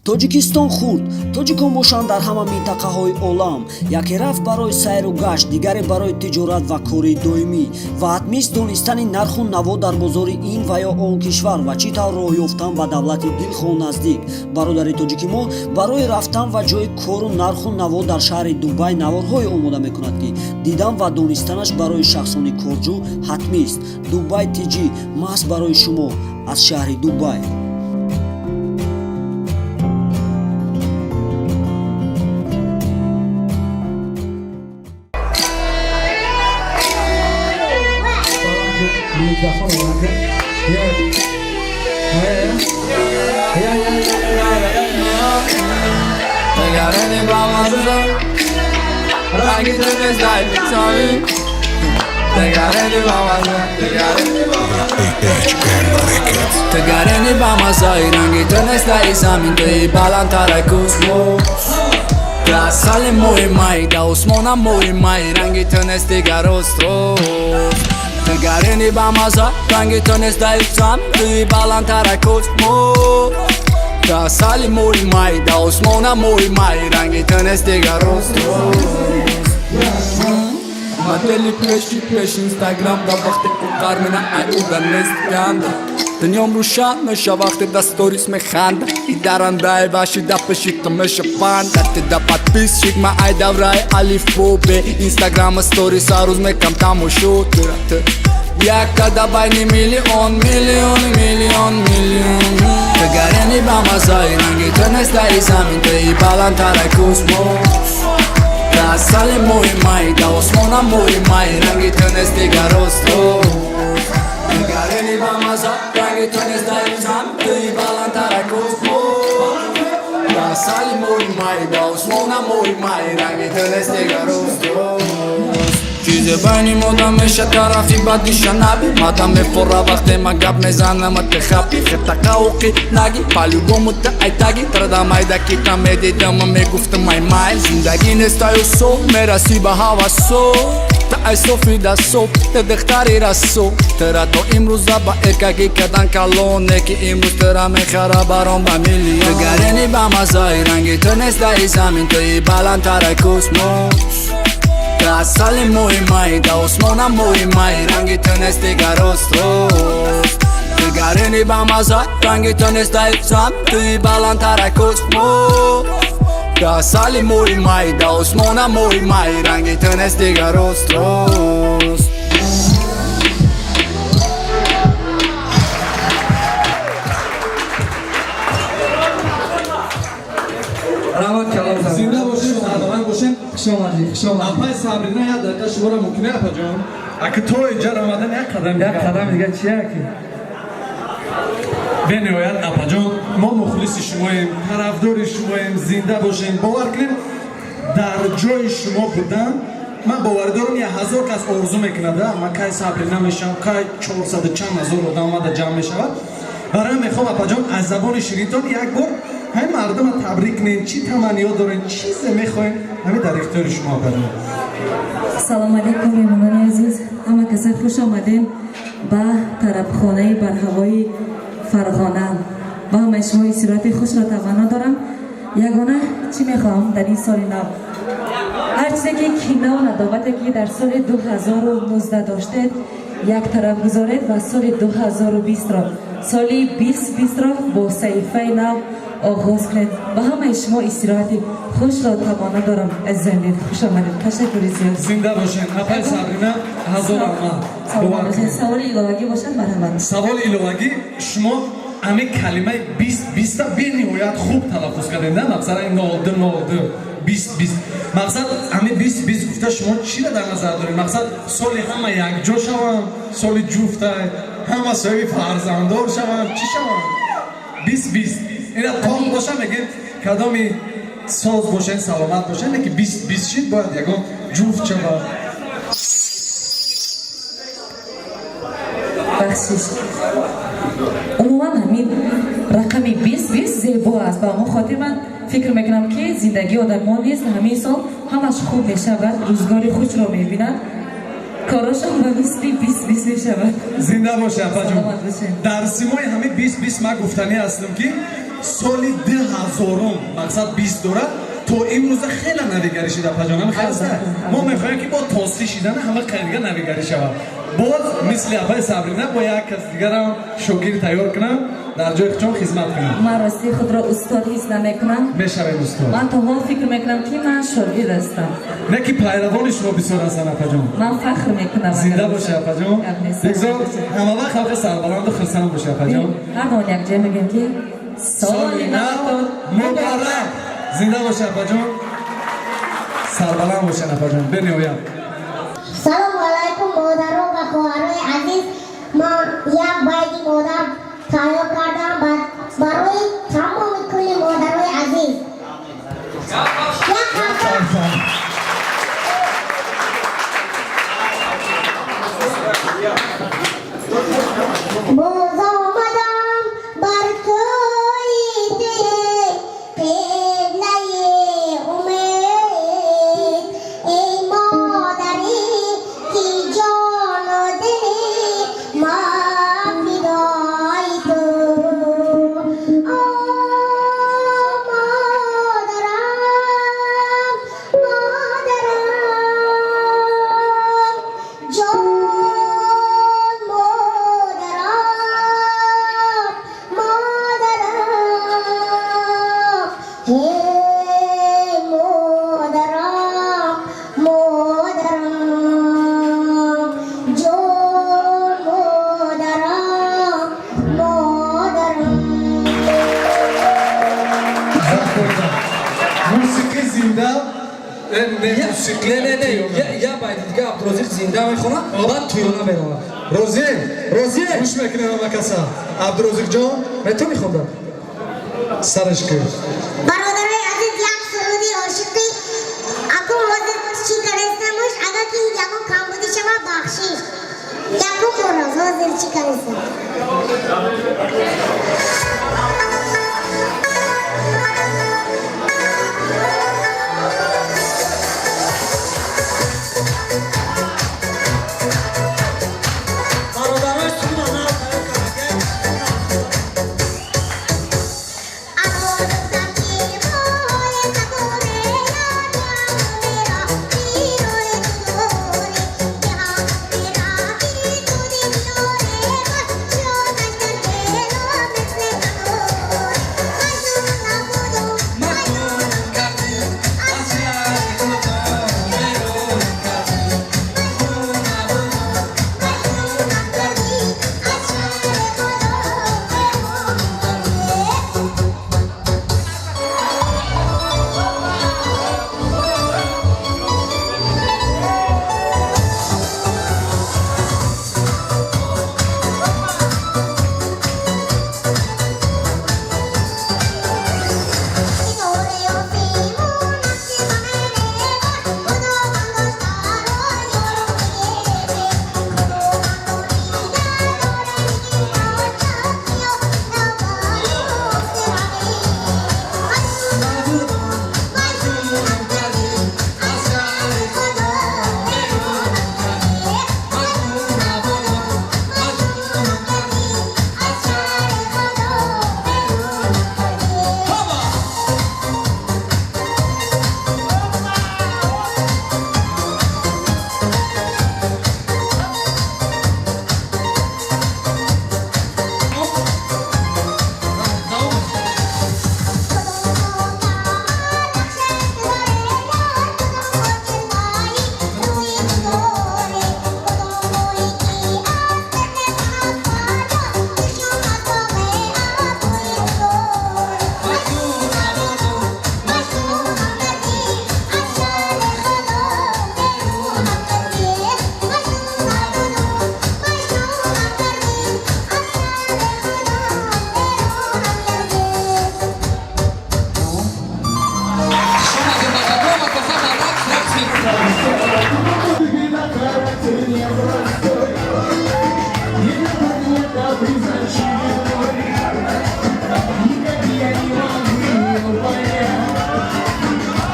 Тоҷикистон хурд, тоҷикон бошанд дар ҳама минтақаҳои олам. Яке рафт барои сайру гашт, дигаре барои тиҷорат ва кори доимӣ ва ҳатмист донистани нарху наво дар бозори ин ва ё он кишвар ва чӣ тавр роҳ ёфтан ба давлати дилхоҳ наздик. Бародари тоҷики мо барои рафтан ва ҷои кору нарху наво дар шаҳри Дубай наворҳое омода мекунад, ки дидан ва донистанаш барои шахсони корҷӯ ҳатмист. Дубай ТЖ маҳз барои шумо аз шаҳри Дубай. Тгарени ба мазаи ранги ту нест дар замин, туи баландтар космос. Ту асали моҳи май, да осмона моҳи май, ранги ту нест дигар рост. Тгарени ба маза ранги ту нест дар замин, туи баландтар космос. Ту асали моҳи май, да осмона моҳи май, ранги ту нест дигар рост. Модели пеши пеш Инстаграм да вақте уқар мена ай уда нест ганда. Дунём рӯшан меша вақте да сторис механда. И дарандаи ваши да пеши ту меша панда. Ты да подписчик ма ай давраи алифбо бе. Инстаграма сторис ҳар рӯз мекам тамошо тура ту. Яка да байни миллион, миллион, миллион, миллион. Ту гарени ба мазаи ранги ту нест дар замин, туи баландтар космос. Ту асали моҳи май, да осмона моҳи май, ранги ту нест дигар рост. Ту гарени ба маза ранги ту нест дар замин, туи баландтар космос. Ту асали моҳи май, да осмона моҳи май, ранги ту нест дигар рост. Чизе байни мода меша тарафи бадиша наби. Мада мефора вақте ма гап мезанам, те хапи хета қауқи наги по-любому та ай таги трада майда ки та медидам, мегуфтам ай май зиндагӣ нест аю со мераси ба ҳавасо. Та ай софи да соф, та духтари расо, тра то имрӯза ба эркагӣ кардан калоне ки имрӯз тра мехара баром ба миллион. Ту гарени ба мазаи ранги ту нест дар замин, туи баландтар космос. Ту асали моҳи май, да осмона моҳи май, ранги ту нест дигар рост. Ту гарени ба маза ранги ту нест дар замин, туи баландтар космос. Ту асали моҳи май, да осмона моҳи май, ранги ту нест дигар рост. Раҳмат калом. Зинда бошем, саломат бошем. Хуш омадӣ, хуш омадӣ. Апай Сабрина, як дақиқа шуморо мумкин, апаҷон? Аки то инҷа омадан як қадам. Як қадам дига чия ки? Бениҳоят, апаҷон, мо мухлиси шумоем, тарафдори шумоем. Зинда бошем. Бовар кунем, дар ҷои шумо будан ман боварӣ дорам, як ҳазор кас орзу мекунад, ман кай Сабрина мешавам, кай чорсаду чанд ҳазор одам омада ҷамъ мешавад. Барои мехоҳам, апаҷон, аз забони ширинтон як бор ҳамин мардума табрик кунем. Чӣ таманниёт дорем, чизе мехоҳем, ҳамин дар ихтиёри шумо, апаҷон. Салому алайкум, меҳмонони азиз, ҳама каса хуш омадем ба тарабхонаи барҳавои Фарғона. Ба ҳамаи шумо истироҳати хушро таманно дорам. Ягона чӣ мехоҳам дар ин соли нав? Ҳар чизе ки кинаву надовате ки дар соли 2019 доштед, як тараф гузоред ва соли 2020-ро, соли 2020-ро бо саҳифаи нав оғоз кунед. Ба ҳамаи шумо истироҳати хушро таманно дорам. Азизони дил, хуш омадед, ташаккури зиёд. Зинда бошед, апай Сабрина, ҳазор раҳмат. Саломат бошед. Саволи иловагӣ бошад, марҳамат. Саволи иловагӣ: шумо ҳамин калимаи бист биста бениҳоят хуб талаффуз кардем, да, мақсад нолду нолду бист бист. Мақсад, ҳамин бист бист гуфта шумо чиро дар назар доред? Мақсад, соли ҳама якҷо шаванд, соли ҷуфта, ҳама соҳиби фарзанддор шаванд, чӣ шаванд? Бист бист ина тон боша, мегем, кадоми соз бошен, саломат бошен, леки бист бист шид, бояд ягон ҷуфт шавад. Бахшиш, умуман ҳамин рақами бист бист зебо аст. Ба ҳамон хотир ман фикр мекунам, ки зиндагии одамон низ ҳамин сол ҳамаш хуб мешавад, рӯзгори хушро мебинад, корошон ба мисли бист бист мешавад. Зинда боша, апаҷон. Саломат бошед. Дар симои ҳамин бист бист ман гуфтанӣ ҳастам, ки Соли 2000-ум, мақсад 20 дорад, то имрӯза хеле навигарӣ шида, апаҷон, ҳам хаста. Мо мехоҳем, ки бо тоси шидан ҳама қайдига навигарӣ шавад. Боз мисли апаи Сабрина бо як кас дигарам шогирд тайёр кунам, дар ҷои худшон хизмат кунам. Ман рости худро устод ҳис намекунам. Мешавед устод. Ман то ҳол фикр мекунам, ки ман шогирд ҳастам. Не, ки пайравони шумо бисёр ҳастанд, апаҷон. Ман фахр мекунам. Зинда бошед, апаҷон. Гап нест. Бигзор ҳама вақт халқи сарбаланду хурсанд бошед, апаҷон. Ҳар дон якҷоя мегӯем, ки соли навтон муборак. Зинда бошед, апаҷон, сарбаланд бошед, апаҷон, бениҳоят. Салому алайкум, модарон ва хоҳарони азиз. Ман як байти модар тайёр кардам барои тамоми кулли модарои азиз. Як ҳафта. Боз омадам бар кӯи ту, қиблаи умед. Эй модарӣ, ки ҷону дили ма фидои ту. О модарам, модарам, ҷон модарам, модарам, эй модарам, модарам, ҷон модарам, модарам. Мусиқӣ зинда. Не, мусиқӣ. Не, не, не, я байти дига Абдурозиқ зинда мехонад, баъд туёна меравад. Розӣ? Розӣ? Гӯш мекунем ҳама каса. Абдурозиқҷон. Метавонӣ хонда? Сараш кӯ. Бародарои азиз, як суруди ошиқӣ акун ҳозир чӣ карестамуш, агар ки ягон камбудӣ шава, бахшиш. Якум бороз ҳозир чӣ карестам. Бародарои суруда нав тайёр карда.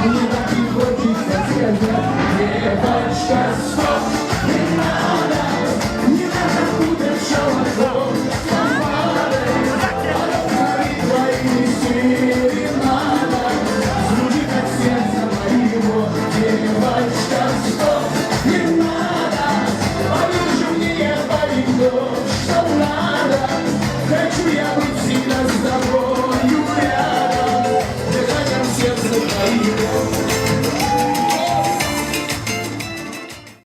Мне так и хочется сказать, девочка, стоп.